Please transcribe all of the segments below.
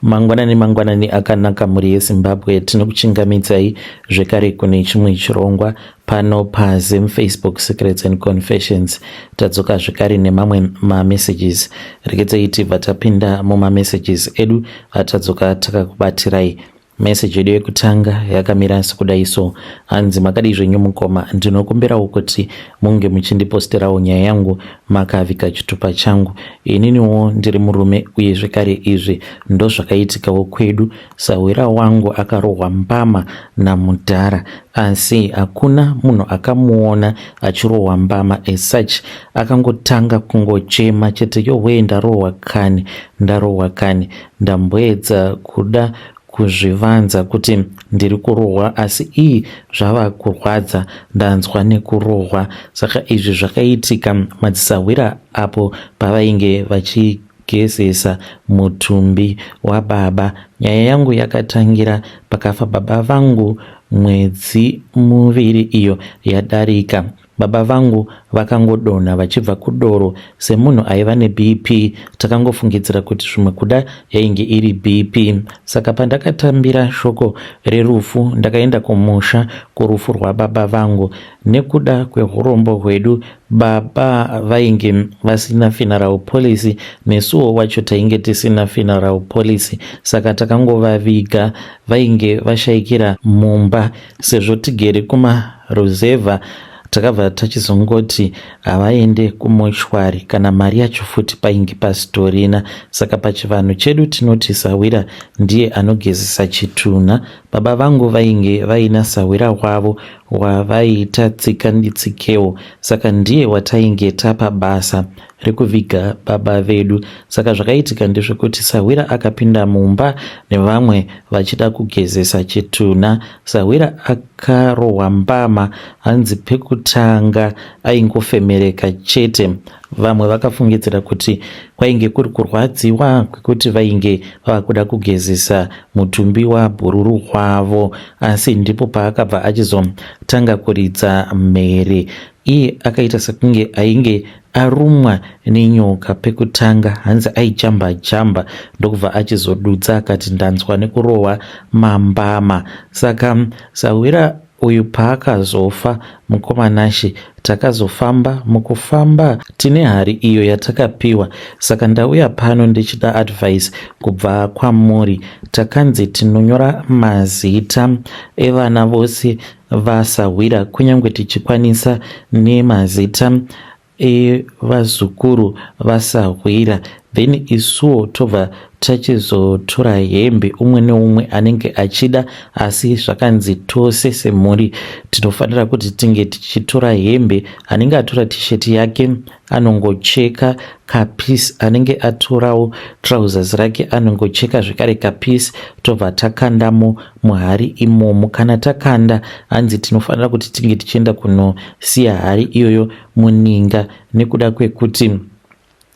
Mangwanani mangwanani akanaka mhuri yeZimbabwe, tinokuchingamidzai zvekare kune chimwe chirongwa pano paZim Facebook Secrets and Confessions. Tadzoka zvekare nemamwe mamessages. Regedzai tibva tapinda mumamessages edu atadzoka takakubatirai. Message yedu yekutanga yakamira sekudai so, hanzi makadii zvenyu mukoma, ndinokumbirawo kuti munge muchindiposterawo nyaya yangu makavika chitupa changu. Ininiwo ndiri murume uye zvekare izvi ndozvakaitikawo kwedu. Sahwira wangu akarohwa mbama namudhara asi hakuna munhu akamuona achirohwa mbama as such. Akangotanga kungochema chete, yohwee ndarohwa kani, ndarohwa kani. Ndamboedza kuda kuzvivanza kuti ndiri kurohwa asi ii zvava kurwadza ndanzwa nekurohwa. Saka izvi zvakaitika madzisahwira apo pavainge vachigezesa mutumbi wababa. Nyaya yangu yakatangira pakafa baba vangu mwedzi muviri iyo yadarika. Baba vangu vakangodonha vachibva kudoro semunhu aiva neBP takangofungidzira kuti zvimwe kuda yainge iri BP. Saka pandakatambira shoko rerufu ndakaenda kumusha kurufu rwababa vangu. Nekuda kwehurombo hwedu baba vainge vasina funeral policy nesuwo wacho tainge tisina funeral policy saka takangovaviga vainge vashaikira mumba sezvo tigere kumaruzevha takabva tachizongoti havaende kumochwari kana mari yacho futi painge pasitorina saka pachivanhu chedu tinoti sahwira ndiye anogezesa chitunha baba vangu vainge vaina sahwira wavo wavaiita tsika nditsikewo saka ndiye watainge tapa basa rekuviga baba vedu. Saka zvakaitika ndezvekuti sahwira akapinda mumba nevamwe vachida kugezesa chitunha. Sahwira akarohwa mbama hanzi pekutanga aingofemereka chete. Vamwe vakafungidzira kuti kwainge kuri kurwadziwa kwekuti vainge vava kuda kugezesa mutumbi wabhururu wavo, asi ndipo paakabva achizotanga kuridza mhere. Iye akaita sekunge ainge arumwa nenyoka pekutanga, hanzi aijamba jamba ndokubva achizodudza akati ndanzwa nekurohwa mambama. Saka sahwira uyu paakazofa mukoma Nashe takazofamba, mukufamba tine hari iyo yatakapiwa saka ndauya pano ndichida advice kubva kwamuri. Takanzi tinonyora mazita evana vose vasahwira kunyange tichikwanisa nemazita evazukuru vasahwira then isuwo tobva tachizotora hembe umwe neumwe anenge achida asi zvakanzi tose semhuri tinofanira kuti tinge tichitora hembe anenge atora tisheti yake anongocheka kapiece anenge atorawo trousers rake anongocheka zvekare kapiece tobva takandamo muhari imomo kana takanda hanzi tinofanira kuti tinge tichienda kunosiya hari iyoyo muninga nekuda kwekuti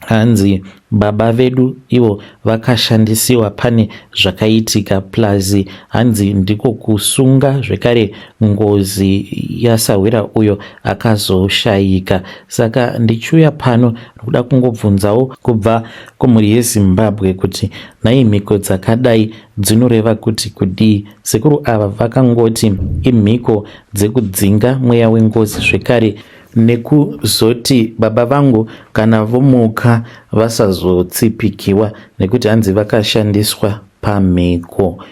hanzi baba vedu ivo vakashandisiwa pane zvakaitika plus hanzi ndiko kusunga zvekare ngozi yasahwira uyo akazoshayika saka ndichiuya pano ndikuda kungobvunzawo kubva kumhuri yeZimbabwe kuti nhai mhiko dzakadai dzinoreva kuti kudii sekuru ava vakangoti imhiko dzekudzinga mweya wengozi zvekare nekuzoti baba vangu kana vomuka vasazotsipikiwa nekuti hanzi vakashandiswa pamhiko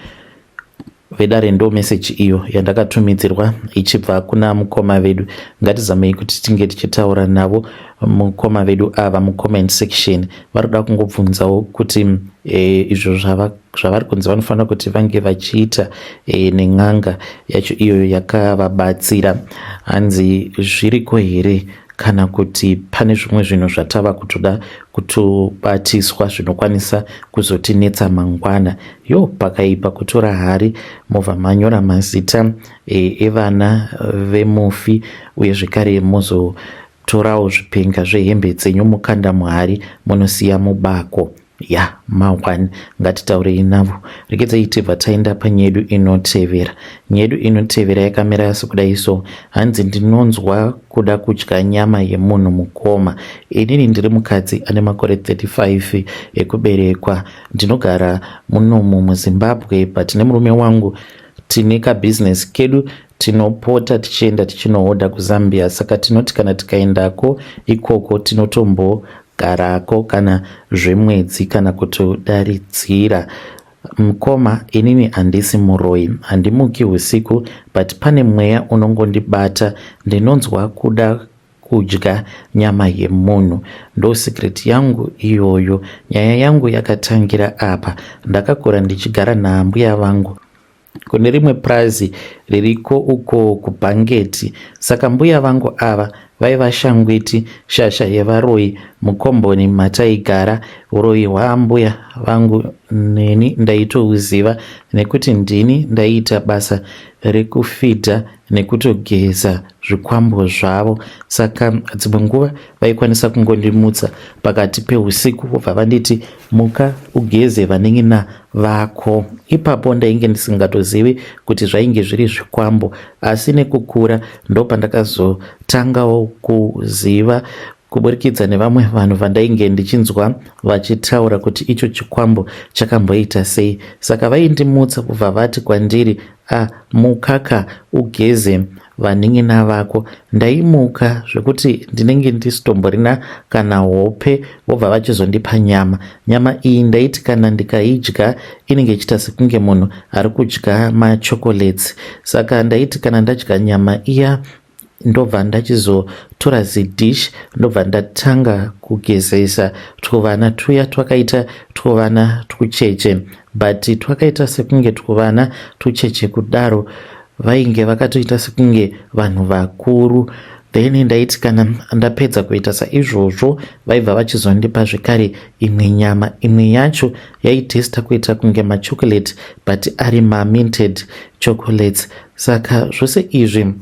Vedare ndo message iyo yandakatumidzirwa ichibva kuna mukoma vedu. Ngatizamei kuti tinge tichitaura navo mukoma vedu ava mucomment section. Vari kuda kungobvunzawo kuti e, izvo zvavari kunzi vanofanira kuti vange vachiita e, nen'anga yacho iyoyo yakavabatsira. Hanzi zviriko here kana kuti pane zvimwe zvinhu zvatava kutoda kutobatiswa zvinokwanisa kuzotinetsa mangwana. Yo pakaipa kutora hari mobva manyora mazita e, evana vemufi uye zvekare mozotorawo zvipenga zvehembe dzenyu mokanda muhari monosiya mubako. Ya, ma1 ngatitaurei navo. Regedzai tibva taenda panyedu inotevera. Nyedu inotevera yakamira sekudai so. Hanzi ndinonzwa kuda kudya nyama yemunhu mukoma. Inini ndiri mukadzi ane makore 35 ekuberekwa. Ndinogara munomu muZimbabwe, but nemurume wangu tine kabhizinesi kedu. Tinopota tichienda tichinohodha kuZambia, saka tinoti kana tikaendako ikoko tinotombogarako kana zvemwedzi kana kutodaridzira. Mukoma, inini handisi muroyi, handimuki usiku, but pane mweya unongondibata. Ndinonzwa kuda kudya nyama yemunhu. Ndo secret yangu iyoyo. Nyaya yangu yakatangira apa. Ndakakura ndichigara naambuya vangu kune rimwe purazi ririko uko kuBhangeti. Saka mbuya vangu ava vaiva shangwiti, shasha yevaroyi mukomboni mataigara. Uroyi hwaambuya vangu neni ndaitouziva nekuti ndini ndaiita basa rekufidha nekutogeza zvikwambo zvavo. Saka dzimwe nguva vaikwanisa kungondimutsa pakati peusiku vobva vanditi, "Muka ugeze vanin'ina vako." Ipapo ndainge ndisingatozivi kuti zvainge zviri zvikwambo, asi nekukura ndopandakazotangawo kuziva kuburikidza nevamwe vanhu vandainge ndichinzwa vachitaura kuti icho chikwambo chakamboita sei. Saka vaindimutsa kubva vati kwandiri, "A, mukaka ugeze vanin'ina vako." Ndaimuka zvekuti ndinenge ndisitomborina kana hope, vobva vachizondipa nyama. Nyama iyi ndaiti kana ndikaidya inenge ichiita sekunge munhu ari kudya machocolates. Saka ndaiti kana ndadya nyama iya, ndobva ndachizotora zidhishi, ndobva ndatanga kugezesa twuvana tuya twakaita twuvana twucheche, but twakaita sekunge twuvana twucheche kudaro, vainge vakatoita sekunge vanhu vakuru. Then ndaiti kana ndapedza kuita saizvozvo, vaibva vachizondipa zvekare imwe nyama. Imwe yacho yaitesta kuita kunge machocolate, but ari maminted chocolates. Saka zvose izvi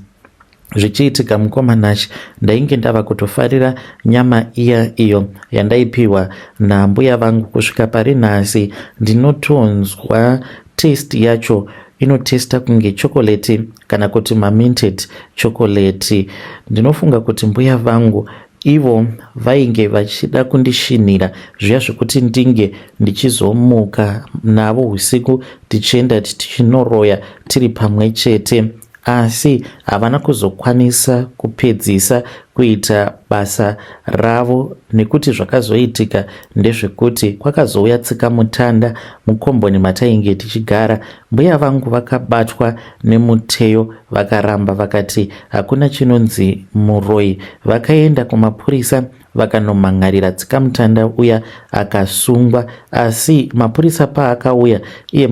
zvichiitika, mukoma Nashi, ndainge ndava kutofarira nyama iya iyo yandaipiwa nambuya vangu. Kusvika pari nhasi ndinotonzwa taste yacho, inotesta kunge chocolate kana kuti maminted chocolate. Ndinofunga kuti mbuya vangu ivo vainge vachida kundishinhira zviya zvekuti ndinge ndichizomuka navo usiku tichienda tichinoroya tiri pamwe chete, asi havana kuzokwanisa kupedzisa kuita basa ravo, nekuti zvakazoitika ndezvekuti kwakazouya tsikamutanda mukomboni matainge tichigara. Mbuya vangu vakabatwa nemuteyo, vakaramba, vakati hakuna chinonzi muroyi. Vakaenda kumapurisa vakanomhan'arira tsikamutanda uya, akasungwa. Asi mapurisa paakauya, iye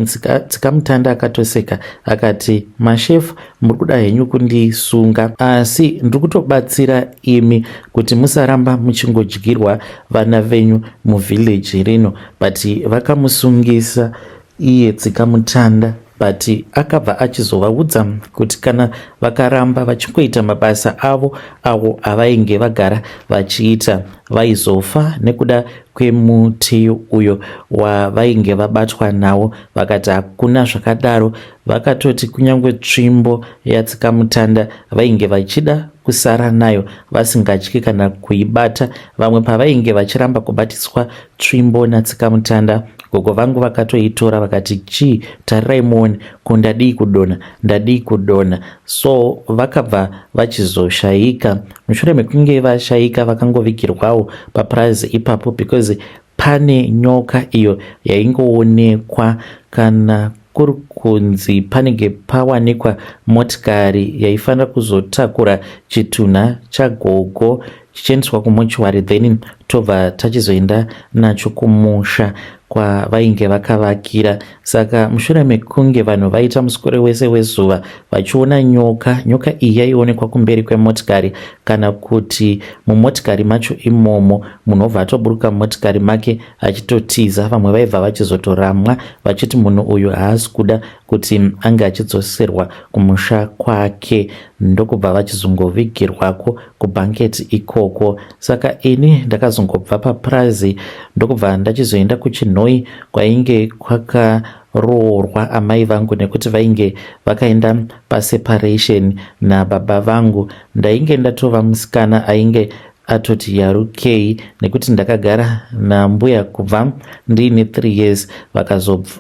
tsikamutanda akatoseka akati, "Mashefu, muri kuda henyu kundisunga, asi ndiri kutobatsira imi kuti musaramba muchingodyirwa vana venyu muvhileji rino." But vakamusungisa iye tsikamutanda, but akabva achizovaudza kuti kana vakaramba vachingoita mabasa avo avo avainge vagara vachiita, vaizofa nekuda kwemuti uyo wavainge vabatwa nawo. Vakati hakuna zvakadaro. Vakatoti kunyange tsvimbo yatsikamutanda vainge vachida kusara nayo, vasingatyi kana kuibata. Vamwe pavainge vachiramba kubatiswa tsvimbo natsikamutanda, gogo vangu vakatoitora vakati, "Chii, tarirai muone ko, ndadii kudonha, ndadii kudonha." So vakabva vachizoshayika. Mushure mekunge vashayika, vakangovigirwawo papurazi ipapo, because pane nyoka iyo yaingoonekwa kana kuri kunzi panenge pawanikwa motikari yaifanira kuzotakura chitunha chagogo chichiendeswa kumochuari, then tobva tachizoenda nacho kumusha kwavainge vakavakira. Saka mushure mekunge vanhu vaita muswere wese wezuva vachiona nyoka, nyoka iyi yaionekwa kumberi kwemotikari kana kuti mumotikari macho imomo. Munhu obva atoburuka mumotikari make achitotiza. Vamwe vaibva vachizotoramwa vachiti munhu uyu haasi kuda. kuti ange achidzoserwa kumusha kwake ndokubva vachizongovigirwako kubhanketi ikoko. Saka ini ndakazongobva papurazi ndokubva ndachizoenda kuChinhoyi kwainge kwakaroorwa amai vangu nekuti vainge vakaenda paseparation nababa vangu. Ndainge ndatova musikana ainge atoti yarukei nekuti ndakagara nambuya kubva ndiine 3 years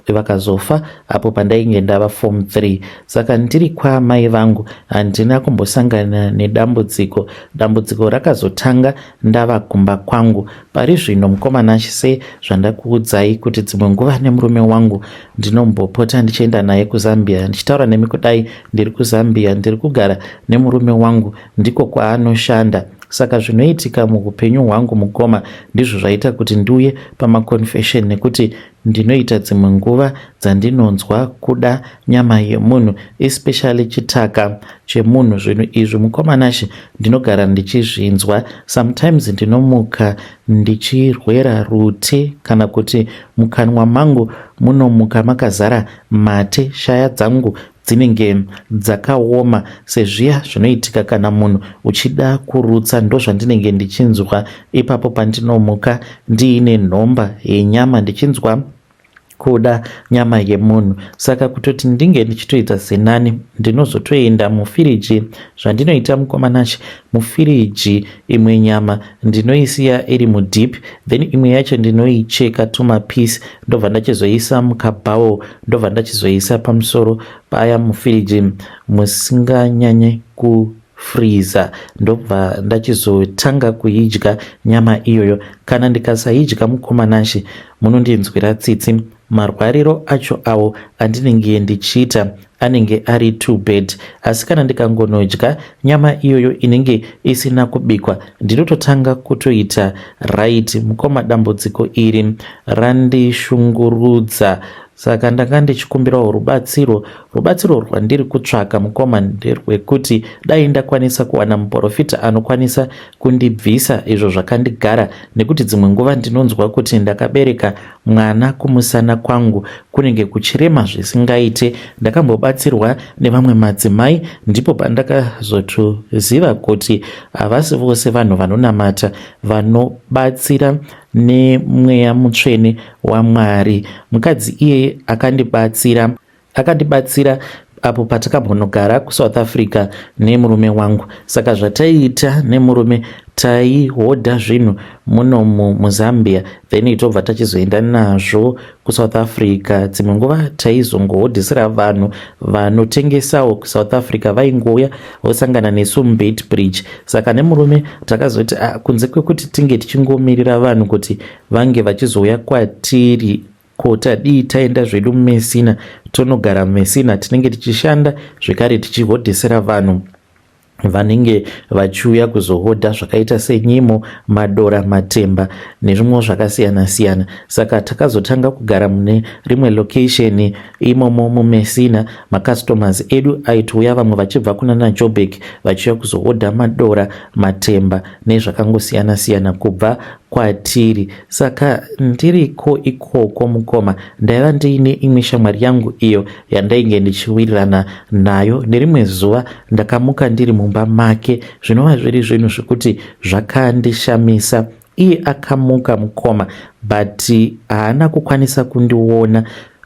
vakazofa apo pandainge ndava form 3. Saka ndiri kwaamai vangu handina kumbosangana nedambudziko. Dambudziko rakazotanga ndava kumba kwangu. Pari zvino mukoma Nashe sezvandakuudzai kuti dzimwe nguva nemurume wangu ndinombopota ndichienda naye kuZambia. Ndichitaura nemi kudai ndiri kuZambia ndiri kugara nemurume wangu ndiko kwaanoshanda. Saka zvinoitika muhupenyu hwangu mukoma ndizvo zvaita kuti ndiuye pamaconfession nekuti ndinoita dzimwe nguva dzandinonzwa kuda nyama yemunhu especially chitaka chemunhu. Zvinhu izvi mukoma Nashe ndinogara ndichizvinzwa. Sometimes ndinomuka ndichirwera rute kana kuti mukanwa mangu munomuka makazara mate. Shaya dzangu dzinenge dzakaoma sezviya zvinoitika kana munhu uchida kurutsa. Ndozvandinenge ndichinzwa ipapo pandinomuka ndiine nhomba yenyama ndichinzwa kuda nyama yemunhu. Saka kutoti ndinge ndichitoita senani ndinozotoenda mufiriji. Zvandinoita mukoma Nashe, mufiriji imwe nyama ndinoisiya iri mudeep, then imwe yacho ndinoicheka tumapisi ndobva ndachizoisa mukabowl, ndobva ndachizoisa pamusoro paya mufiriji musinganyanye kufreezer, ndobva ndachizotanga kuidya nyama iyoyo. Kana ndikasaidya mukoma Nashe munondinzwira tsitsi, marwariro acho awo andinenge ndichiita anenge ari too bad. Asi kana ndikangonodya nyama iyoyo inenge isina kubikwa ndinototanga kutoita right. Mukoma, dambudziko iri randishungurudza, saka ndanga ndichikumbirawo rubatsiro. Rubatsiro rwandiri kutsvaka mukoma nderwekuti dai ndakwanisa kuwana muprofita anokwanisa kundibvisa izvo zvakandigara, nekuti dzimwe nguva ndinonzwa kuti ndakabereka mwana kumusana kwangu kunenge kuchirema zvisingaite. Ndakambobatsirwa nevamwe madzimai, ndipo pandakazotoziva kuti havasi vose vanhu vanonamata vanobatsira nemweya mutsvene waMwari. Mukadzi iyeye akandibatsira akandibatsira apo patakambonogara kuSouth Africa nemurume wangu. Saka zvataiita nemurume, taihodha zvinhu munomu muZambia, then tobva tachizoenda nazvo kuSouth Africa. Dzimwe nguva taizongohodhisira vanhu vanotengesawo kuSouth Africa, vaingouya vosangana nesu muBeitbridge. Saka nemurume takazoti kunze kwekuti tinge tichingomirira vanhu kuti vange vachizouya kwatiri, ko tadii taenda zvedu muMessina, tonogara muMessina, tinenge tichishanda zvekare tichihodhesera vanhu vanenge vachiuya kuzohodha zvakaita senyimo, madora, matemba nezvimwewo zvakasiyana siyana. Saka takazotanga kugara mune rimwe location imomo muMessina. Macustomers edu aitouya vamwe vachibva kunana Joburg vachiuya kuzohodha madora, matemba nezvakangosiyana siyana kubva kwatiri. Saka ndiriko ikoko mukoma, ndaiva ndiine imwe shamwari yangu iyo yandainge ndichiwirirana nayo. Nerimwe zuva ndakamuka ndiri mumba make, zvinova zviri zvinhu zvekuti zvakandishamisa. Iye akamuka mukoma, but haana kukwanisa kundiona.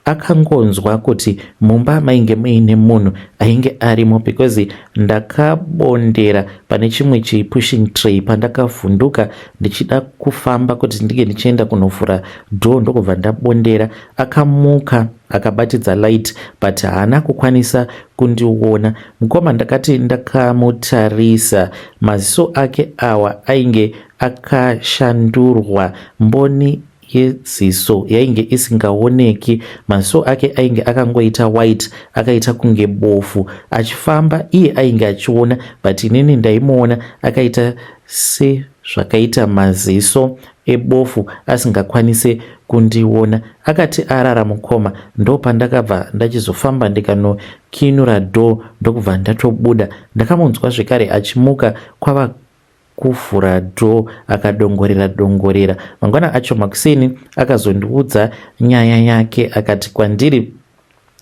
Akangonzwa kuti mumba mainge muine munhu ainge arimo because ndakabondera pane chimwe chipushing tray pandakavhunduka ndichida kufamba kuti ndinge ndichienda kunovhura door, ndokubva ndabondera. Akamuka akabatidza light but haana kukwanisa kundiona. Mukoma, ndakati ndakamutarisa, maziso ake awa ainge akashandurwa, mboni yeziso yainge isingaoneki, maziso ake ainge akangoita white, akaita kunge bofu. Achifamba iye ainge achiona, but inini ndaimuona akaita sezvakaita maziso ebofu, asingakwanise kundiona. Akati arara mukoma, ndopandakabva ndachizofamba ndikanokinura door, ndokubva ndatobuda. Ndakamunzwa zvekare achimuka kwava kuvhura door akadongorera dongorera. Mangwana acho makuseni akazondiudza nyaya yake, akati kwandiri,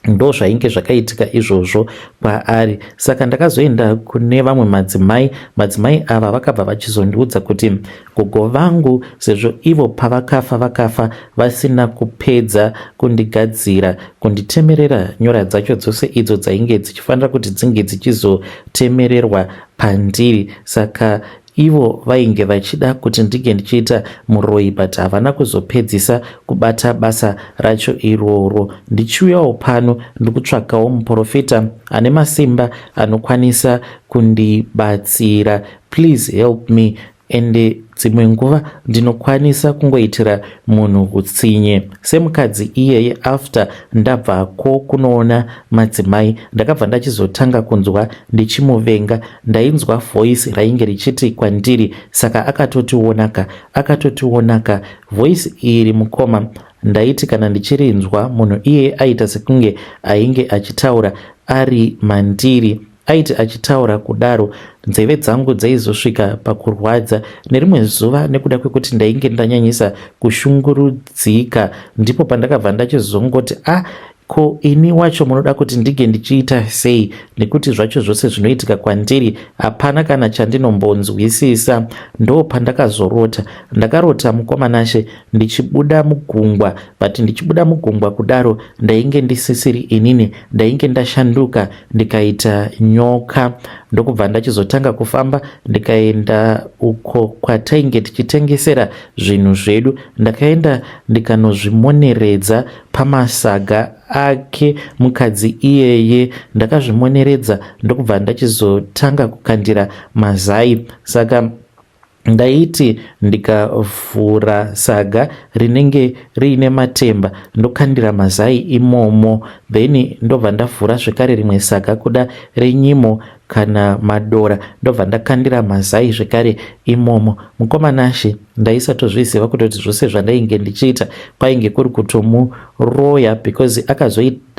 Ndo zvainge zvakaitika izvozvo kwaari. Saka ndakazoenda kune vamwe madzimai. Madzimai ava vakabva vachizondiudza kuti gogo vangu, sezvo ivo pavakafa vakafa vasina kupedza kundigadzira, kunditemerera nyora dzacho dzose idzo dzainge dzichifanira kuti dzinge dzichizotemererwa pandiri, saka ivo vainge vachida kuti ndinge ndichiita muroyi, but havana kuzopedzisa kubata basa racho iroro. Ndichiuyawo pano ndikutsvakawo muprofita ane masimba anokwanisa kundibatsira. Please help me. Ende dzimwe nguva ndinokwanisa kungoitira munhu utsinye semukadzi iyeye. After ndabvako kunoona madzimai, ndakabva ndachizotanga kunzwa ndichimuvenga. Ndainzwa voice rainge richiti kwandiri, "Saka akatotionaka, akatotionaka." Voice iri, mukoma, ndaiti kana ndichirinzwa, munhu iyeye aita sekunge ainge achitaura ari mandiri. Aiti achitaura kudaro, nzeve dzangu dzaizosvika pakurwadza. Nerimwe zuva, nekuda kwekuti ndainge ndanyanyisa kushungurudzika, ndipo pandakabva ndachizongoti, "A ah, ko ini wacho munoda kuti ndinge ndichiita sei? Nekuti zvacho zvose zvinoitika kwandiri hapana kana chandinombonzwisisa." Ndo pandakazorota. Ndakarota, mukoma Nashe, ndichibuda mugungwa, but ndichibuda mugungwa kudaro ndainge ndisisiri inini, ndainge ndashanduka ndikaita nyoka. Ndokubva ndachizotanga kufamba, ndikaenda uko kwatainge tichitengesera zvinhu zvedu. Ndakaenda ndikanozvimoneredza pamasaga ake mukadzi iyeye. Ndakazvimoneredza, ndokubva ndachizotanga kukandira mazai. Saka ndaiti ndikavhura saga rinenge riine matemba, ndokandira mazai imomo, then ndobva ndavhura zvekare rimwe saga, kuda renyimo kana madora, ndobva ndakandira mazai zvekare imomo. Mukoma Nashe, ndaisatozviziva kutoti zvose zvandainge ndichiita kwainge kuri kutomuroya, because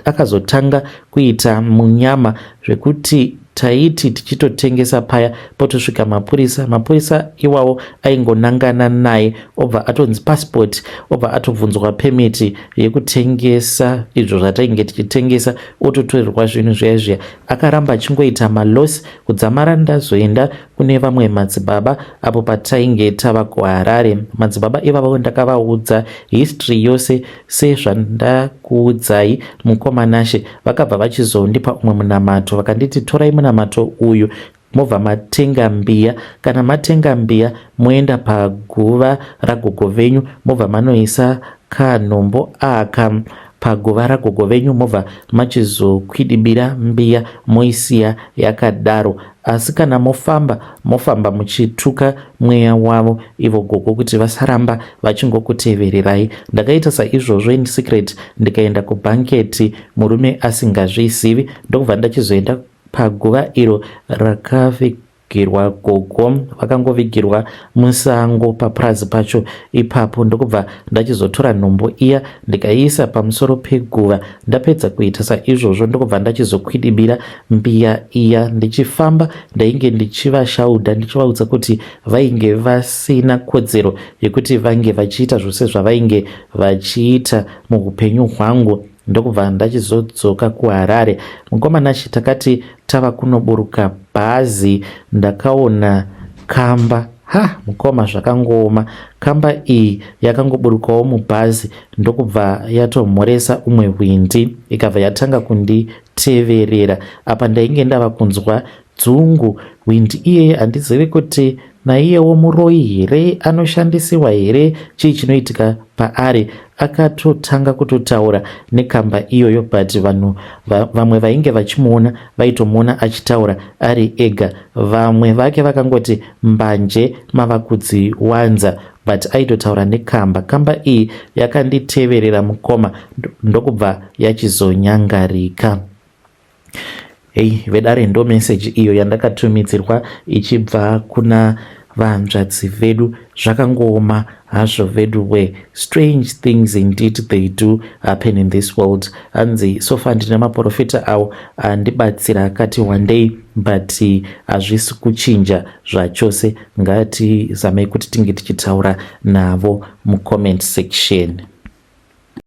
akazotanga kuita munyama zvekuti taiti tichitotengesa paya, potosvika mapurisa. Mapurisa iwawo aingonangana naye, obva atonzi passport, obva atobvunzwa permit yekutengesa izvo zvatainge tichitengesa, ototorerwa zvinhu zviya zviya. Akaramba achingoita maloss kudzamara ndazoenda kune vamwe madzibaba apo patainge tava kuHarare. Madzibaba ivavo ndakavaudza history yose sezvandakuudzai, mukoma Nashe. Vakabva vachizondipa umwe munamato. Vakanditi, "Torai munamato uyu, mobva matenga mbiya. Kana matenga mbiya, moenda paguva ragogo venyu, mobva manoisa kanhombo aka paguva ragogo venyu, mobva machizokwidibira mbiya, moisiya yakadaro. Asi kana mofamba, mofamba muchituka mweya wavo ivo gogo kuti vasaramba vachingokutevererai." Ndakaita saizvozvo in secret, ndikaenda kubanket murume asingazvizivi, ndokubva ndachizoenda paguva iro rakavigirwa gogo. Vakangovigirwa musango papurazi pacho ipapo. Ndokubva ndachizotora nhombo iya, ndikaiisa pamusoro peguva. Ndapedza kuita saizvozvo, ndokubva ndachizokwidibira mbiya iya. Ndichifamba ndainge ndichivashaudha, ndichivaudza kuti vainge vasina kodzero yekuti vange vachiita zvose zvavainge vachiita muupenyu hwangu. Ndokubva ndachizodzoka kuHarare, mukoma Nashe. Takati tava kunoburuka bhazi, ndakaona kamba. Ha, mukoma, zvakangooma. Kamba iyi yakangoburukawo mubhazi, ndokubva yatomhoresa umwe hwindi, ikabva yatanga kunditeverera. Apa ndainge ndava kunzwa dzungu. Hwindi iyeye handizivi kuti naiyewo muroyi here, anoshandisiwa here, chii chinoitika paari. Akatotanga kutotaura nekamba iyoyo, but vanhu vamwe vainge vachimuona vaitomuona achitaura ari ega. Vamwe vake vakangoti, "Mbanje mava kudziwanza," but aitotaura nekamba. Kamba iyi yakanditeverera, mukoma, ndokubva yachizonyangarika. Hei vedare, ndo meseji iyo yandakatumidzirwa ichibva kuna vanzvadzi vedu. Zvakangooma hazvo vedu we. Strange things indeed, they do happen in this world. Hanzi so far ndine maprofita awo andibatsira akati one day, but hazvisi kuchinja zvachose. Ngatizamei kuti tinge tichitaura navo mucomment section.